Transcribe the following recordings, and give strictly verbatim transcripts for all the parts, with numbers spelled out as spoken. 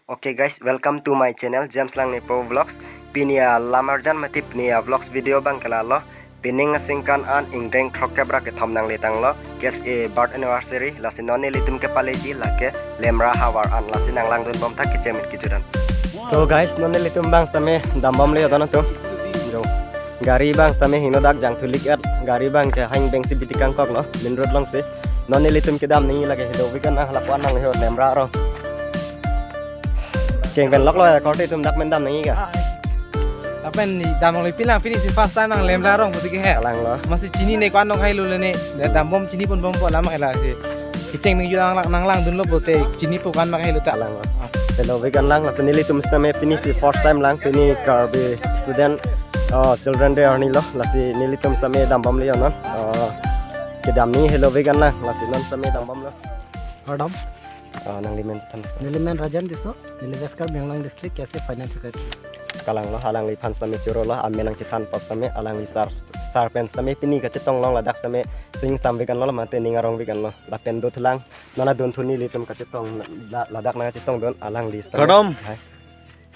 Okay guys, welcome to my channel James Langnipo Vlogs. Pini alam arjan mati pini a vlogs video abang ke lalo. Pining aningkan an ingdeng throkkep ra kethom nangle tanglo. K S A birth anniversary, lasi non nelitum kepaleji lake Lemra havar an, lasi nanglangdun bom tha kecheng min kejut an. So guys, non nelitum bang sitame dambomle yo don atum. Jo. Gari bang sitame hingno dak jangthulik et, gari bang ke hang bengsi bitik kangkoklo, main road alongsi. Non nelitum kedam nangji lake helovik an, ah, lapu-an nang ho Lemra arong. Kengpen loklo ya, korte atum dak men dam nangji ke. Lapen ni dam longle, pini pini si first time nang Lemra arong putike he. Kalanglo. Masi chinine ko-an nang hailu lene. Dambom chinipon bompo alam ke lasi. Kecheng min kejut an nang, nanglangdunlo pute chinipo ko-an mak hailu ta. Kalanglo. Helovik an lang, lasi nelitum sitame pini si first time lang, pini Karbi student, oh, children day arnilo, lasi nelitum sitame dambomle yo non. Oh, kedam nangji helovik an lang, lasi non sitame dambomlo. Kardom. Ah, nangli men chethan. Neli men Rajan Tisso, neli West Karbi Anglong District, K S A Finance Secretary. Kalanglo, alangliphan sitame churolo, amen nangchethan apot sitame, alangli sar, sar pen sitame pini kachetong long ladak sitame, sing samvik anlo mate ning arongvik anlo, lapen dothulang, non adunthu nelitum kachetong, la-, ladak nangchetongdun, alangli sitame. Kardom. Hai.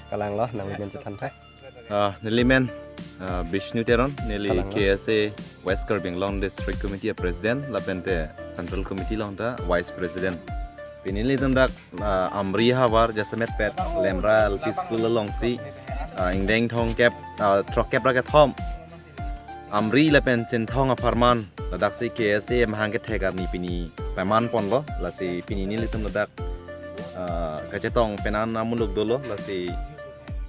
Kalanglo, nangli men chethan tha. Ah, neli men, ah, Bishnu Teron, neli Kalanglo. K S A West Karbi Anglong District Committee a President, lapen te Central Committee along ta Vice President. Pini nelitum dak, ah, Amri havar jasemet pet Lemra L P School alongsi, ah, ingdeng thomkep, ah, throkkep ra kethom Amri lapen Chinthong apharman, ladaksi K S A amahang kethek arni pini paman ponlo, lasi pini nelitum ladak, ah, kachetong pen an amuluk dolo, lasi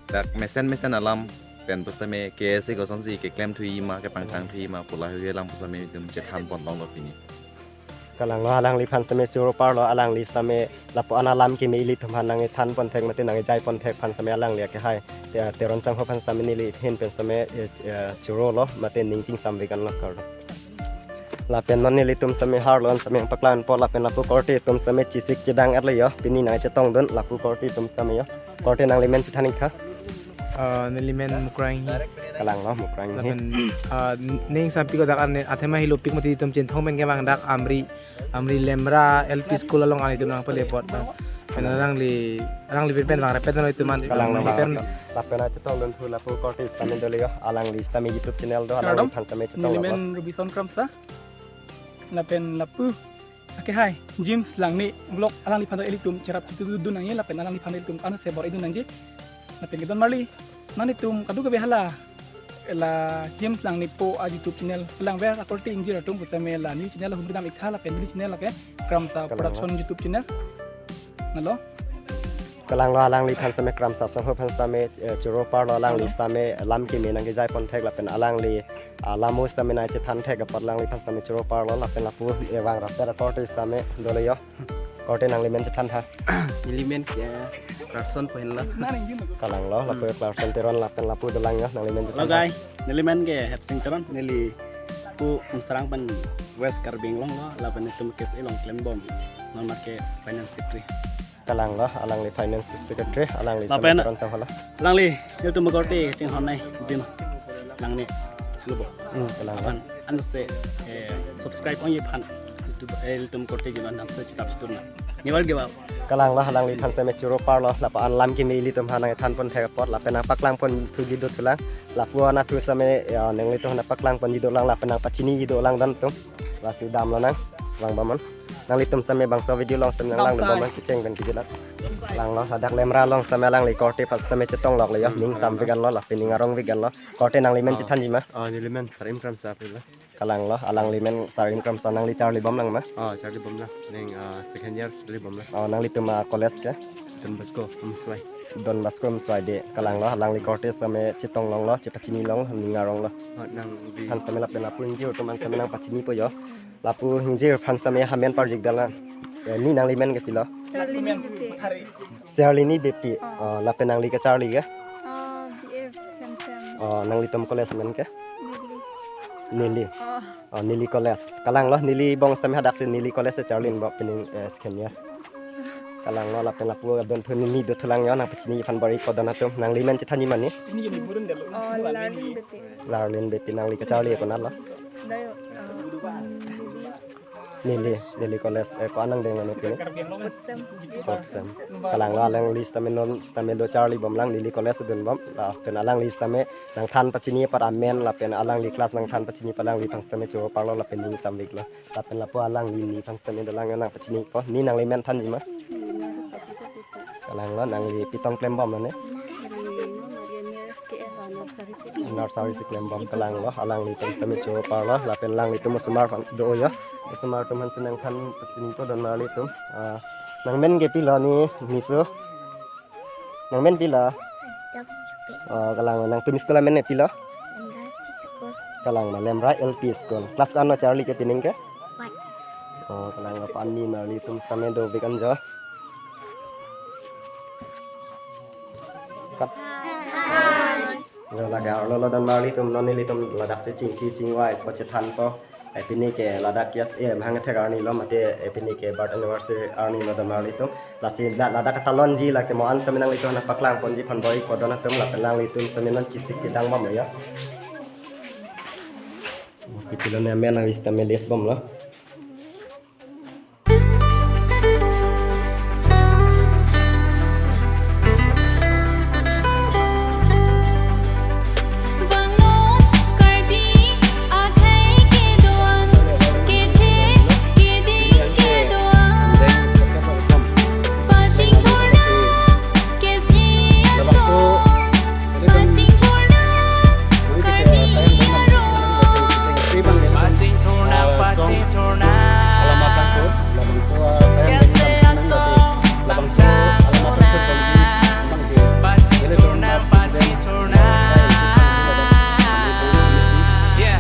dak mesen mesen alam pen pusitame K S A kosonsi keklem thuji ma, kepangthang thuji ma pu lahei alam pusitame itum chethan pon longlo pini. Kalanglo, alangliphan sitame choro parlo, alangli sitame lapu-an alam keme ilitum aphan nangthan pon thek mate nangjai pon thek aphan sitame alangli akehai, eh, Teron sangho aphan sitame neli ahin pen sitame, eh, eh, chorolo mate ning chingsamvik anlo kardom. Lapen non nelitum sitame harlo an sitame paklang po lapen lapu korte atum sitame chesik chedang et le yo. Pini nangchetongdun lapu korte atum sitame yo. Korte, nangli men chethan ik tha. Ah, neli men Mukrang Inghi. Kalanglo, Mukrang Inghi. Lapen, ah, ning sampik ko dak an athema hilopik mati itum Chinthong pen kevang dak Amri, Amri Lemra L P School along an itum nangpale apot. Pen alangli, alangli pen vangrap et lo itum an. Kalanglo, pen vangrap. Lapen nangchetongdunthu lapu korte sitame dolo yo. Alangli sitame YouTube channel do, Kardom. Alangliphan sitame chetong Neli lo. Men Robison Kramsa. Lapen lapu akehai James Langne Vlog, alangliphan ta ilitum cherap chitudun nangji lapen alangliphan ta ilitum anse bor-idun nangji. Lapen kedon marli, nanglitum kadokave hala la James Langnipo a YouTube channel langver akorte ingjir atum pusitame la new channel ahum kedam ik tha lapen new channel lake Kramsa Kalanglo. Production YouTube channel. Nalo. Kalanglo, alangliphan sitame Kramsa sangho aphan sitame, eh, choro parlo, alangli Kalanglo. Sitame lam keme nangkejai pon thek lapen alangli, ah, lam o sitame nangchethan thek apot alangliphan sitame choro parlo lapen lapu, eh, vangrap et akorte sitame dolo yo. Korte, nangli men chethan tha. Neli men ke Clarkson pu henlo. Kalanglo, lapu Hmm. Clarkson Teron lapen lapu dolang yo, nangli men chethan tha. Hello guys, neli men ke Hetsing Teron, neli pu Umsrang pen West Karbi Anglong lo, lapen itum K S A along klembom. Non ma ke Finance Secretary. Kalanglo, alangli Finance Secretary, alangli Lapen Teron sangho lo. Alangli, ilitum korte chinghon nai, James Langne. Lubo. Hmm, kalanglo. Aphan anse, eh, subscribe ongji aphan YouTube, eh, ilitum korte jiman damse chitap situr na. Niwar gewal. Kalanglo, alangliphan sitame choro parlo, lapu-an lam keme ilitum aphan nangthan pon thek apot, lapen nangpaklang pon thuji dothulang, lapu-an athu sitame, ya, nanglitum aphan nangpaklang ponji dolang, lapen nangpachiniji dolang dan atum. Lasi damlo nang, vang bom non. Nanglitum sitame bangso video along sitame nang Bangso. Langdun bom non, kecheng pen kejut an. Kalanglo, ladak Lemra along sitame alangli korte aphan sitame chetong loklo yo, Hmm, ning kalanglo. Samvik anlo, lapen ning arongvik anlo. Korte, nangli men Ah. Chethanji ma? Ah, neli men Sarim Kramsa pulo. Kalanglo, alangli men Sarim Kramsa, nangli charli bom lang ma? Ah, charli bom lang. Ning, ah, second year charli bom lang. Oh, nanglitum a college ke? Don Bosco, Umswai. Don Bosco Umswai de. Kalanglo, alangli korte sitame chetong longlo, chepachini long, ning aronglo. Ah, nangli. Aphan sitame lapen lapu ingjir atum aphan sitame nangpachinipo yo. Lapu ingjir aphan sitame amen parjik dalang. Ya, ni nangli men ke pilo? Serlini Beypi. Serlini Beypi. Oh. Oh, lapen nangli kacharli ke? Oh, B A second sem. Oh, nanglitum college men ke? Neli. Neli. Oh. Oh, Neli College. Kalanglo, Neli bong sitame hadaksi Neli College si charlin bom pining, eh, second year. Kalanglo, lapen lapu adunthu neli dothulang yo, nangpachiniji aphan bor-i ko don atum. Nangli men chethanji ma ni? Oh, Larlin Beypi. Larlin Beypi, nangli kacharli konatlo? Dayo, uh, Neli, Neli College, eh, ko-an angdeng lo pini? Fourth sem. Fourth sem. Kalang lo, alangli sitame non sitame do charlibomlang, Neli College dunbom. Lapen alangli sitame nangthan pachini apar amen, lapen alangli class nangthan pachini apar alangliphan sitame choparlo lapen ning samviklo. Lapen lapu alangliphan sitame dolang, nangpachinipo. Ni nangli men thanji ma? Kalang lo, nangli pi tong klembom lo ne? Nursery si klembom, kalang lo, alangliphan sitame choparlo, lapen alanglitum osomar aphan do ya. Osomar atum aphan si nangthan pachinipo don marli atum. Ah, nangmen ke pilo ni, miso? Nangmen pilo? Oh, kalang lo, nangtum school amen ne pilo? Kalang lo, Lemra L P School. Class ko-an lo charli ke pining ke? One. Oh, kalang lo, pani marli atum sitame dovek anjo. Kat. Yo, lake arlo lo don marli atum, non nelitum ladak si chingki chingvai po chethanpo. Eh, pini ke ladak KSA mahang kethek arni lo mate, eh, pini ke birth anniversary arni lo don marli atum. Lasi la-, ladak katalonji lake mo-an sitame nanglitum aphan nangpaklangponji aphan bor-i ko don atum, lapen nanglitum sitame non chesik chedangbom ya. Pipilo ne amen nang sitame list bomlo. Vangnon Karbi akhei kedo-an, kethe keding kedo-an, pachingthurnang KSA asong, pachingthurnang Karbi arong. Pachingthurnang, pachingthurnang. Alamat tangkut, labangso, ah, saya KSA asong, pangthurnang. Pachingthurnang, pachingthurnang. Yeah.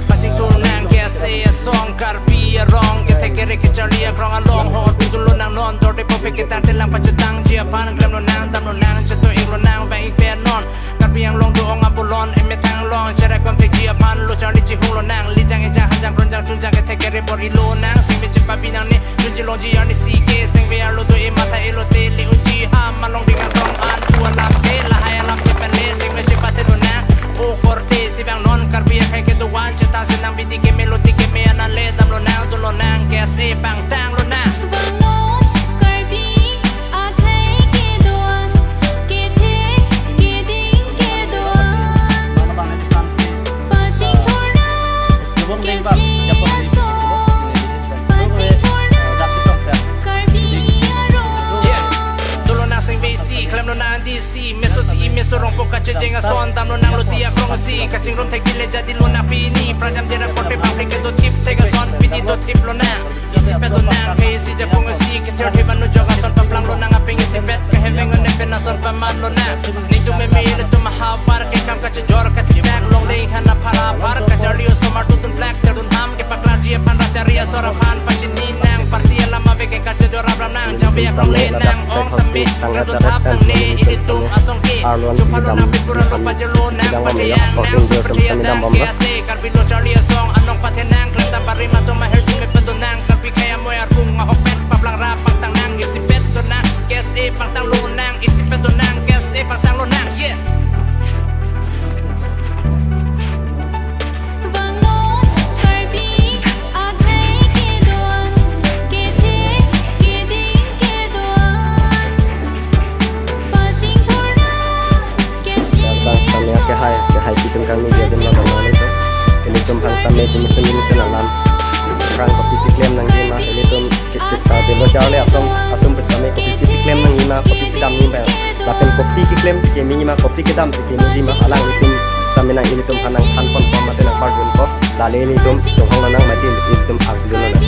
Pachingthurnang KSA asong, Karbi arong, kethe kere kecharli akrong along ho, tutu lonang non, dorde pope ketang telang pachetangji aphan, klemlonang, damlonang, cheto-iklonang, vang-ik pen non. Karbi Anglong do-ong abulon, emethang along, cherai kom thekji aphan, lo charli chihunglonang, lijang ejang hajang kronjang chunjang kethe kere bor-ilonang, sengve chepabi nangne, chunji longji arnisi ke, sengve arlo do-e matha-e lote, le unji ham along ding asong an, tu alamthe, lahai alamthe pen le, sengve chepathetlonang, o korte, si vangnon Karbi akhei kedo-an, chethan senang bidi keme loti keme anale, damlonang, dolonang, KSA pangtanglonang. Vangnon Karbi akhei kedo-an, kethe keding kedo-an, pachingthurnang KSA asong, pachingthurnang Karbi arong. Yeah. Dolonang sengve isi, klemlonang disi, meso si meso rongpo kachejeng ason, damlonang loti akrong isi, kachingrum thekji le jadilonang pini, prajam jera korte public kedo thip thek ason, pini do thiplonang. Isipet lonang, ke isi jakong isi, kecil di manu jok ason paplanglonang, aping isipet, keheveng one pen ason pamanlonang. Ningtu meme ilitum havar, kekam kachejor, kachejak, longle hana phara phar, kacharli osomar tutun black, terun ham, kepaklarji aphan, rachari asor aphan, pachininang, parti alam ave ke kachejor abramnang, jangve akrong lenang, ong tame, kredun thap nangne, ilitum asong ke, jumpa lonang, pipura lo pajelonang, pateyangnang, pateyangnang, ke ase, Karbi lo charli asong, anong pathenang, klemdam barim atum aher jime pedonang, Karbi khei amoi arpung ahokpet, paplang rap pangtangnang, isipet donang, KSA pangtanglonang, isipet donang, KSA pangtanglonang, yeah. Vangnon Karbi akhei kedo-an, kethe keding kedo-an, pachingthurnang, Bang sitame kehai, kehai pitum kangni dia dun labang nang ilitum. Ilitum bang sitame jumisen jumisen alam. Rang kopi keklem nangji ma, ilitum kit kit ta delo charli atum, atum bang sitame kopi keklem nangji ma, kopi si damji ma. Lapen kopi keklem si kemiji ma, kopi kedam si kemiji ma, alanglitum sitame nang ilitum bang nangthanponpo mate nangpardunpo. Lale ilitum, tobhang lonang mate ilitum arjulonang.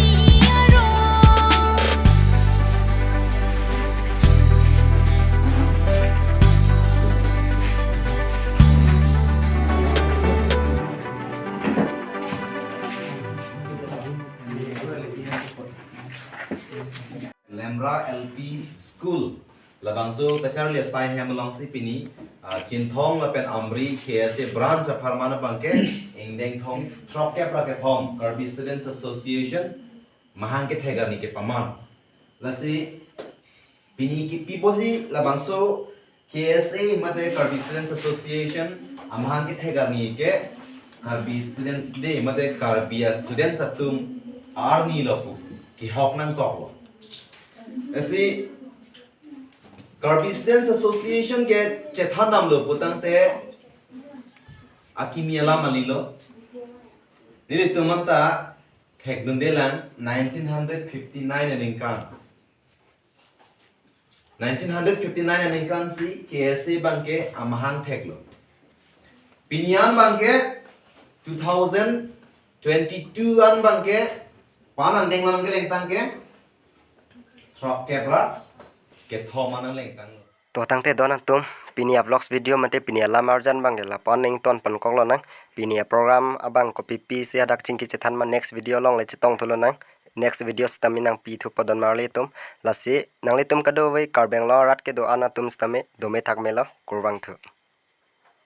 Lemra L P School. Labangso kacharli asai hem alongsi pini, ah, Chinthong lapen Amri K S A branch apharman abangke, ingdeng thom, throkkep ra kethom, Karbi Students Association, mahang kethek arni kepaman. Lasi, pini kipi pusi labangso K S A mate Karbi Students Association amahang kethek arni ke Karbi Students Day mate Karbi a students atum arni lo pu kehok nangkoklo. Lasi Karbi Students Association ke chethan damlo putangte akimi alam kalilo. Nelitum anta thekdunde lang nineteen hundred fifty-nine aningkan. Nineteen hundred fifty-nine aningkan si K S A abangke amahang theklo. Pini an abangke two thousand twenty-two an abangke pan angdeng lo nangkelengtang ke throkkep ra kethom an nangkelengtanglo. To tangte do nangtum, pini a-vlogs video mate pini alam arjan abangke lapu-an nangton ponkok lonang. Pini a-program abang kopipi si hadak chingki chethan ma next video along le chetongthu lonang. Next video sitame nangpithu pon don marli atum. Lasi nanglitum kadokave Karbi Anglong arat kedo-an atum sitame dome thakmelo, kurvangthu.